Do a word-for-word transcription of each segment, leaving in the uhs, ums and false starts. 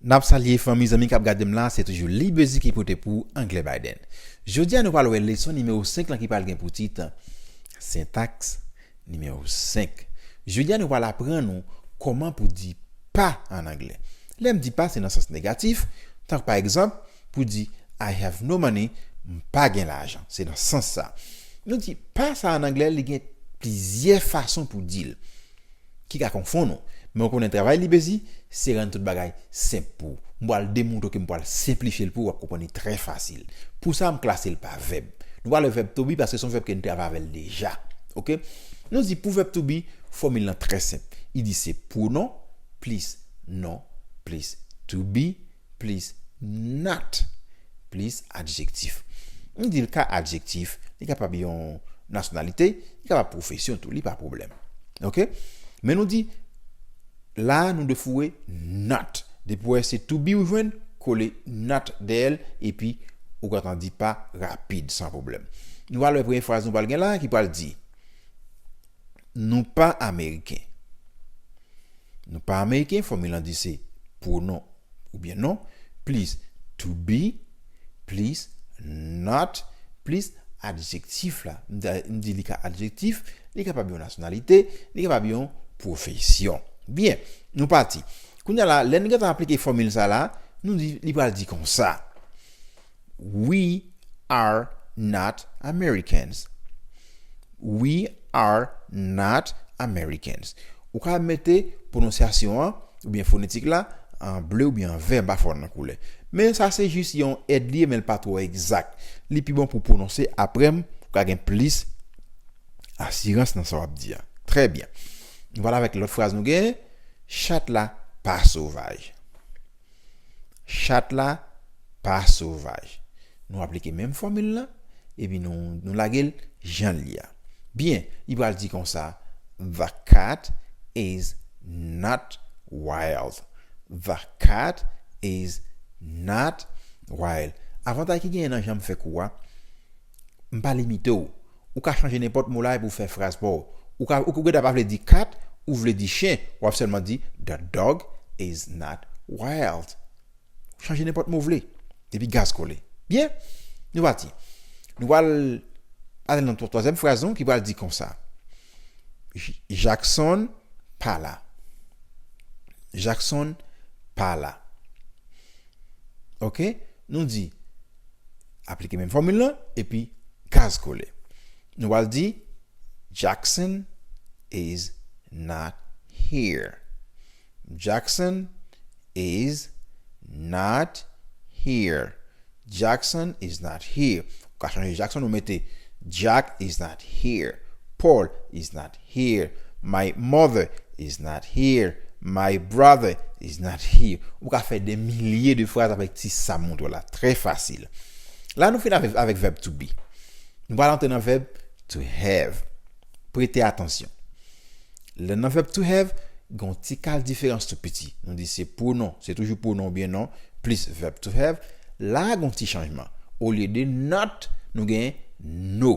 N ap salye fanmi, zanmi k ap gade m la, se toujou Libezi ki pote pou Anglè Biden. Jodi a nou pral wè leson nimewo senk lan ki pral gen pou tit sentaks nimewo senk. Jodi a nou pral aprann ou kòman pou di pa an anglè. Lè m di pa, se nan sans negatif, tankou pa egzanp, pou di I have no money, m pa gen lajan. Se nan sans sa. Nou di pa sa an anglè, li gen plizyè fason pou di l ki ka konfonn ou. Men ou konnen travay Libezi, se rann tout bagay senp pou ou. M pral demontre w ke m pral senplifye l pou ou, w ap konprann li trè fasil. Pou sa, m klase l pa vèb. Nou pral wè vèb to be paske se yon vèb ke n travay avè l deja. Oke? Nou di pou vèb to be, fòmil lan trè senp. Li di se pwonon plis non plis to be plis not plis adjektif. M di l ka adjektif, li kapab yon nasyonalite, li kapab pwofesyon tou, li pa pwoblèm. Oke? Men nou di, la nou dwe foure not. Depi w wè se to be ou jwenn, kole not dèyè l, epi ou gentan di pa rapid, san pwoblèm. Nou pral wè premye fraz nou pral gen la, ki pral di, nou pa Ameriken. Nou pa Ameriken, fòmil lan di se pwonon oubyen non, plis to be, plis not, plis adjektif la. M di, m di li ka adjektif, li kapab yon nasyonalite, li kapab yon pwofesyon. Byen, nou pati. Kounye a la, lè n gentan aplike fòmil sa la, nou di, li pral di konsa. We are not Americans. We are not Americans. Ou ka mete pwononsyasyon an, oubyen fonetik la, an ble oubyen an vè, m pa fò nan koulè. Men sa se jis yon èd li ye, men l pa twò egzak. Li pi bon pou pwononse, apre m, ou ka gen plis asirans nan sa w ap di a. Trè byen. Nou pral avèk lòt fraz nou gen, chat la pa sovaj. Chat la pa sovaj. Nou aplike menm fòmil lan, epi nou, nou lage l jan l ye a. Byen, li pral di konsa, the cat is not wild. The cat is not wild. Avantay ki genyen nan jan m fè kou a, m pa limite w. Ou ka chanje nenpòt mo la epi w fè fraz pa w. Ou ka, ou, ou gentan pa vle di cat, ou vle di chen, w ap sèlman di, the dog is not wild. Chanje nenpòt mo w vle. Epi gaz kole. Byen, nou pati. Nou pral ale nan twa-, twazyèm fraz nou ki pral di konsa. J-, Jackson pa la. Jackson pa la. Oke? Nou di, aplike menm fòmil lan, epi gaz kole. Nou pral di, Jackson is not here. Jackson is not here. Jackson is not here. Ou ka chanje Jackson, ou mete, Jack is not here. Paul is not here. My mother is not here. My brother is not here. Ou ka fè de milye de fraz avèk ti sa m montre w la. Trè fasil. La, nou fin avèk, avèk vèb to be. Nou pral antre nan vèb to have. Prete atansyon. Lè nan vèb to have, gen yon ti kal diferans tou piti. Nou di se pwonon, se toujou pwonon oubyen non, plis vèb to have. La, gen yon ti chanjman. Olye de not, nou gen no.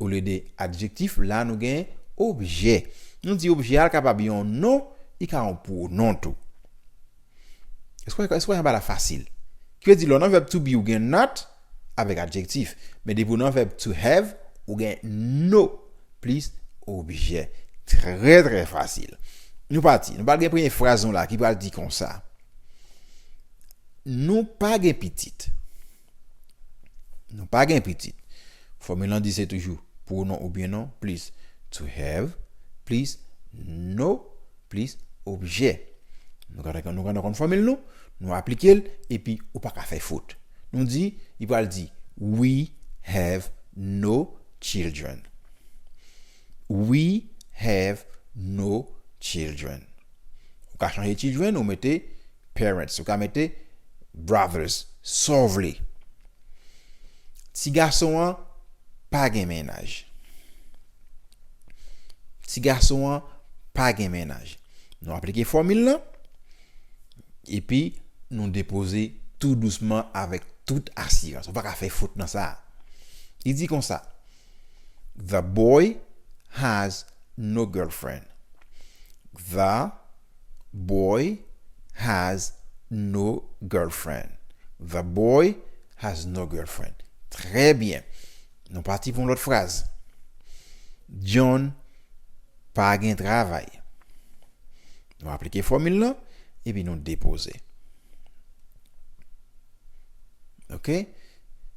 Olye de adjektif, la, nou gen objè. Nou di objè a kapab yon non, li ka yon pwonon tou. Èske, èske w wè anba la fasil? Ki vle di, lè w nan vèb to be, ou gen not avèk adjektif. Men depi w nan vèb to have, ou gen no plis objè. Trè, trè fasil. Nou pati. Nou pral gen premye fraz nou la ki pral di konsa. Nou pa gen pitit. Nou pa gen pitit. Fòmil lan di se toujou pwonon oubyen non, plis to have, plis no, plis objè. Nou ka, nou ka konn fòmil nou, nou aplike l, epi ou pa ka fè fot. Nou di, li pral di, we have no children. We have no children. Ou ka chanje children, ou mete parents. Ou ka mete brothers. Sa w vle. Ti gason an pa gen mennaj. Ti gason an pa gen mennaj. Nou aplike fòmil lan, epi nou depoze tou dousman avèk tout asirans. Ou pa ka fè fot nan sa. Li di konsa, the boy has no girlfriend. The boy has no girlfriend. The boy has no girlfriend. Trè byen. Nou pati pou yon lòt fraz. John pa gen travay. Nou aplike fòmil lan, epi nou depoze. Ok?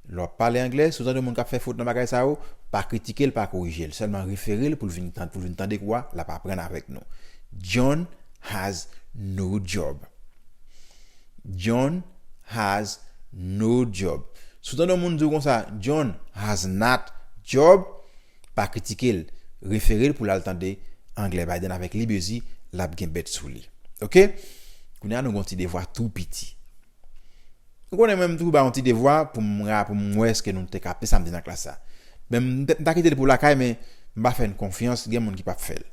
Lè w ap pale anglè, si w tande yon moun k ap fè fot nan bagay sa yo, pa kritike l, pa korije l. Sèlman refere l pou l vin tan-, pou l vin tande kou a, l ap aprann avèk nou. John has no job. John has no job. Si w tande yon moun di w konsa, John has not job, pa kritike l, refere l pou l al tande anglè Biden avèk Libezi, l ap gen bèt sou li. Ok? Kounye a nou gen yon ti devwa tou piti. Nou konnen mwen m toujou ba yon ti devwa pou m ra-, pou m wè èske nou te ka pe sa m di nan klas sa. Men m, m ta kite l pou lakay, men m pa fè n konfyans, gen moun ki p ap fè l.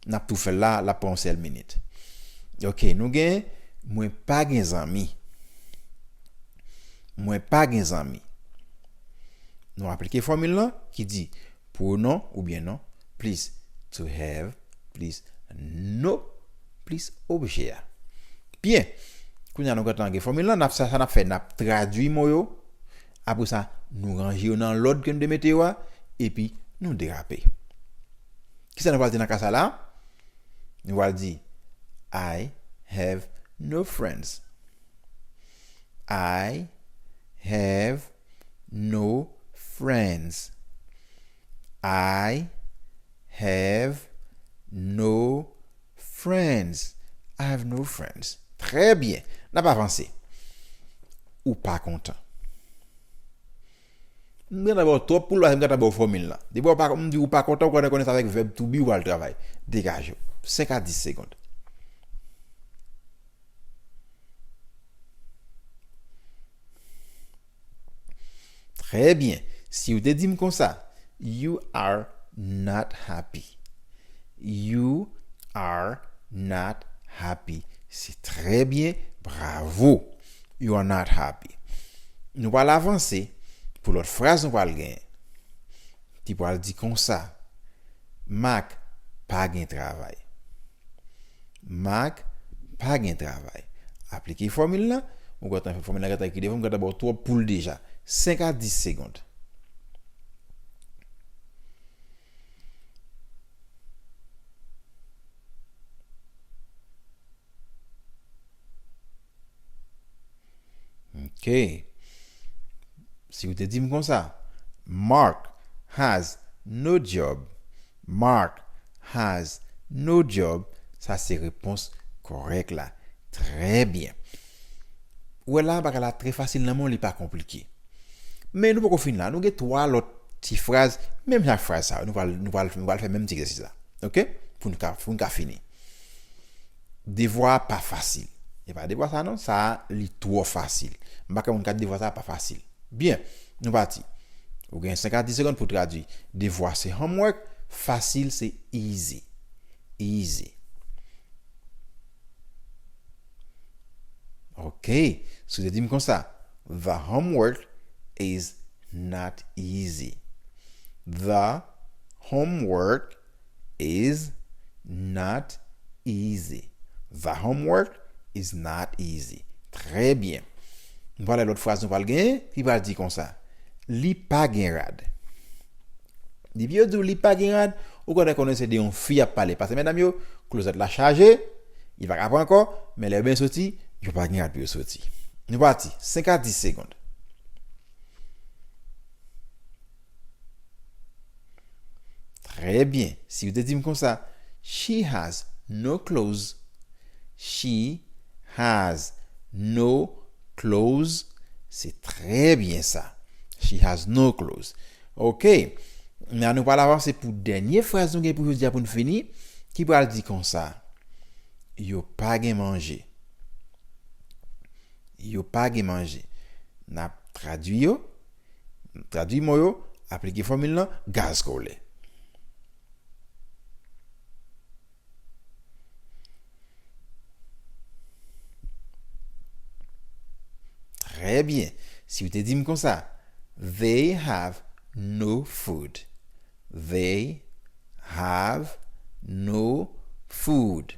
N ap tou fè l la, l ap pran yon sèl minit. Ok, nou gen, mwen pa gen zanmi. Mwen pa gen zanmi. Nou aplike fòmil lan ki di, pwonon oubyen non, plis to have, plis no, plis objè a. Byen, kounye a nou gentan gen fòmil lan, n ap, sa, sa n ap fè, n ap tradui mo yo, apre sa, nou ranje yo nan lòd ke nou te mete yo a, epi nou derape. Kisa nou pral di nan ka sa la? Nou pral di, I have no friends. I have no friends. I have no friends. I have no friends. Trè byen. N ap avanse. Ou pa kontan. M gentan ba w twòp poul, paske m gentan ba w fòmil lan. Depi w pa, m di ou pa kontan, ou konnen, konnen sa avèk vèb to be ou pral travay. Degaje w. Senk a dis segonn. Trè byen. Si w te di m konsa, you are not happy. You are not happy. Se trè byen. Bravo. You are not happy. Nou pral avanse pou lòt fraz nou pral genyen. Ki pral di konsa, Mark pa gen travay. Mark pa gen travay. Aplike fòmil lan. Ou gentan fè fòmil lan gentan ekri devan, m gentan ba w twòp poul deja. Senk a dis segonn. Ok. Si w te di m konsa, Mark has no job. Mark has no job. Sa se repons kòrèk la. Trè byen. Ou wè la, bagay la trè fasil nan men w, li pa konplike. Men nou poko fin la. Nou gen twa lòt ti fraz, menm jan ak fraz sa yo. Nou pral, nou pral, nou pral fè menm ti egzèsis la. Ok? Pou nou ka, pou nou ka fini. Devwa a pa fasil. E pa devwa sa non, sa a li twò fasil. M pa kwè moun ka di devwa sa a pa fasil. Byen, nou pati. Ou gen senk a dis segonn pou tradui. Devwa se homework, fasil se easy. Easy. Ok, si w te di m konsa, the homework is not easy. The homework is not easy. The homework is not easy. Trè byen. Nou pral lòt fraz nou pral genyen, ki pral di konsa, li pa gen rad. Depi yo di w li pa gen rad, ou konnen konnen se de yon fi y ap pale. Paske medam yo, klozèt la chaje, li pa ka pran ankò, men lè yo byen soti, yo pa gen rad pou yo soti. Nou pati, senk a dis segonn. Trè byen. Si w te di m konsa, she has no clothes. She has no clothes. Se trè byen sa. She has no clothes. Ok. Men nou pral avanse pou dènye fraz nou gen pou jodi a pou n fini, ki pral di konsa, yo pa gen manje. Yo pa gen manje. N ap tradui yo. Tradui mo yo, aplike fòmil lan, gaz kolè. Trè byen. Si w te di m konsa, they have no food. They have no food.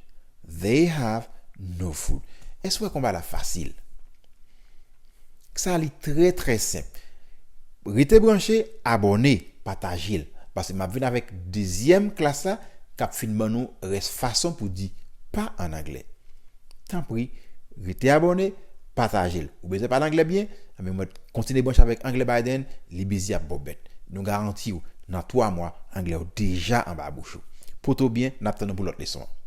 They have no food. Èske w wè konba la fasil? Sa li trè trè senp. Rete branche, abòne, pataje l. Paske m ap vin avèk dezyèm klas la k ap fin ban nou rès fason pou di pa ann anglè. Tanpri, rete abòne, pataje l. Ou bezwen pale anglè byen? Anben mwen kontinye branche avèk Anglè Biden, li bizi ap ba w bèt. Nou garanti w, nan twa mwa, anglè w deja anba bouch ou. Pote w byen, n ap tann ou pou lòt leson an.